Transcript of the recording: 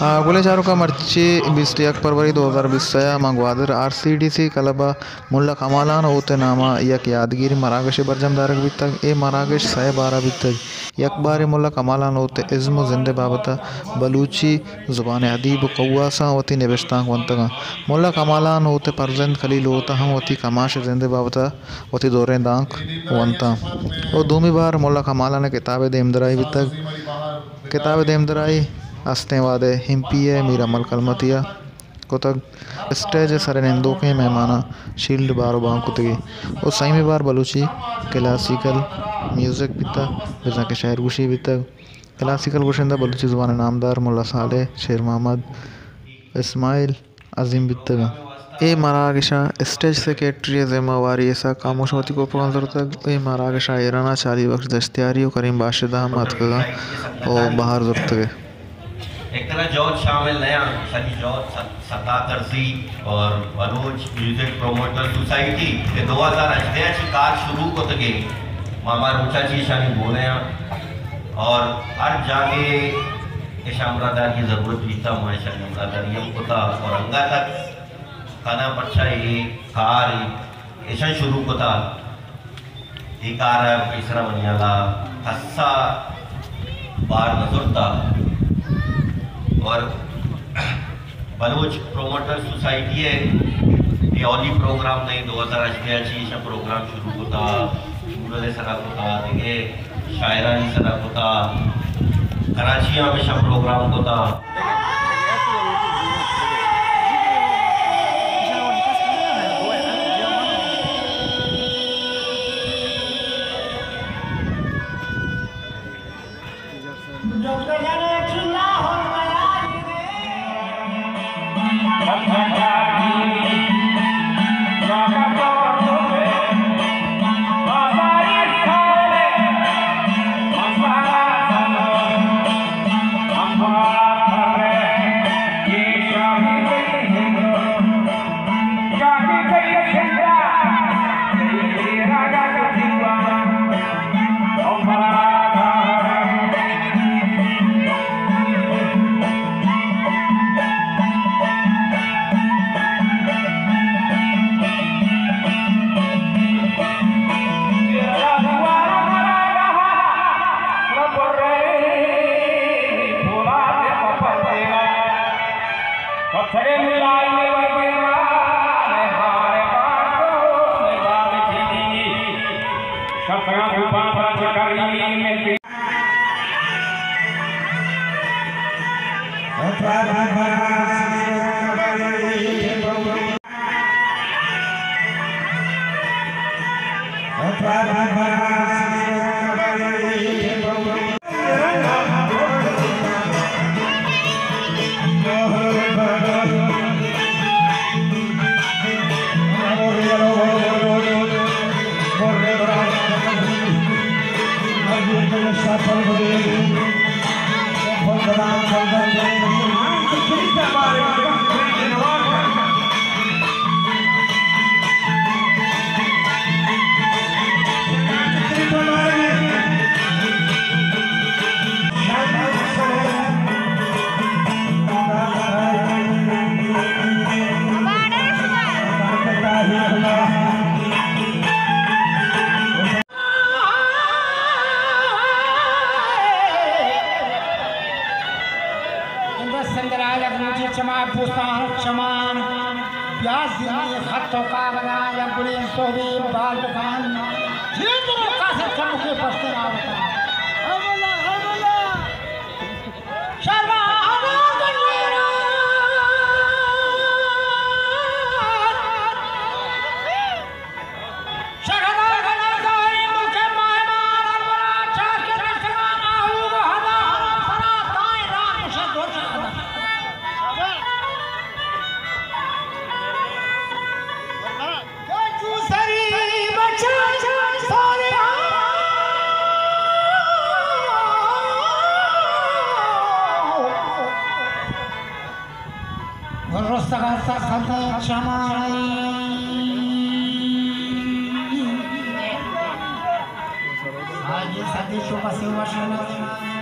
آ، گلیں چاروکاں، مرچی بیست یک فروری دو ہزار بیست ءَ ماں Gwadar R C D C club ءَ ملا کمالان ءُ وتی نام ءَ یک یادگیری مراگشے برجم دارگ بیتگ۔ اے مراگش سئے بار ءَ بیتگ۔ یک بارے ملا کمالان ءَ وتی ازم ءُ زند ءِ بابت ءَ بلوچی زبان ءِ ادیب ءُ کواساں وتی نبشتانک ونتگ اَنت۔ ملا کمالان ءَ وتی پرزند خلیل ءَ وت ءَ ہم وتی کماش ءِ زند ءِ بابت ءَ وتی دوریں دانک ونت اَنت۔ ءُ دومی بار ملا کمالان ءِ کتاب ءِ دیمدرائی بیتگ۔ کتاب ءِ دیمدرائی ہستیں وہد ءَ ایم پی اے میر امل کلمتی ءَ کتگ۔ اسٹیج ءِ سر ءَ نندوکیں مہماناں شیلڈ بار ءُ بانگ کتگی ءُ سئیمی بار بلوچی کلاسیکل میوزک بیتگ، بزاں کہ شعر گوشی بیتگ۔ کلاسیکل گشندہ بلوچی زبان ءِ نامدار ملا صالح، شیر محمد، اسماعیل عظیم بیتگ اَنت۔ اے مراگش ءِ اسٹیج سیکرٹری ءِ ذمہ واری اسحاق خاموش ءَ وتی کوپگاں زرتگ۔ اے مراگش ءَ ایران ءَ چالی بخش دشتیاری ءُ کریم باشد ءَ ہم اتکگ اَنت ءُ بہر زرتگ۔ ایک طرح جہد شامل نہ اَنت، ساری جہد ست-، ستا ترسی اور بلوچ میوزک پروموٹر سوسائٹی کہ دو ہزار ہژدہ ءَ چہ کار شروع کتگ اَنت، ما ہما روچ ءَ چہ ایشانی گون ءَ اَنت اور ہر جاگہ ایشاں ہمراہداری ءِ ضرورت بیتگ، ما ایشانی ہمراہداری ہم کتگ اور انگت تک کناں، پرچا اے کار ایشاں شروع کتگ۔ اے کار ءَ پیسرا منی ہیال ءَ کس ءَ بار نہ زرتگ اور بلوچ پروموٹر سوسائٹی ءِ اے اولی پروگرام نہ اِنت، دو ہزار ہژدہ ءَ چہ ایشاں پروگرام شروع کتگ، مورل ءِ سرا کتگ، دگہ شاعرانی سرا کتگ، کراچی ءَ ہم ایشاں پروگرام کتگ۔ انگت سندرا یک روچے چما بوستان چمان، پیاز زندگی خط و کاغذاں، یک گلیں سہبی بال بکن، چیز رو کاسر چمکے پشت ناوتا۔ شرما ہما گنجیرا۔ شہدار نازاری ملک مہمان الورا چاکر رستگان آہو ہدا ہما سرا تائیں رات شد و شہدا۔ کہ چو سری بچا سارے رستگار سر سر چمانی۔ آگے سدی چو بسی وشن۔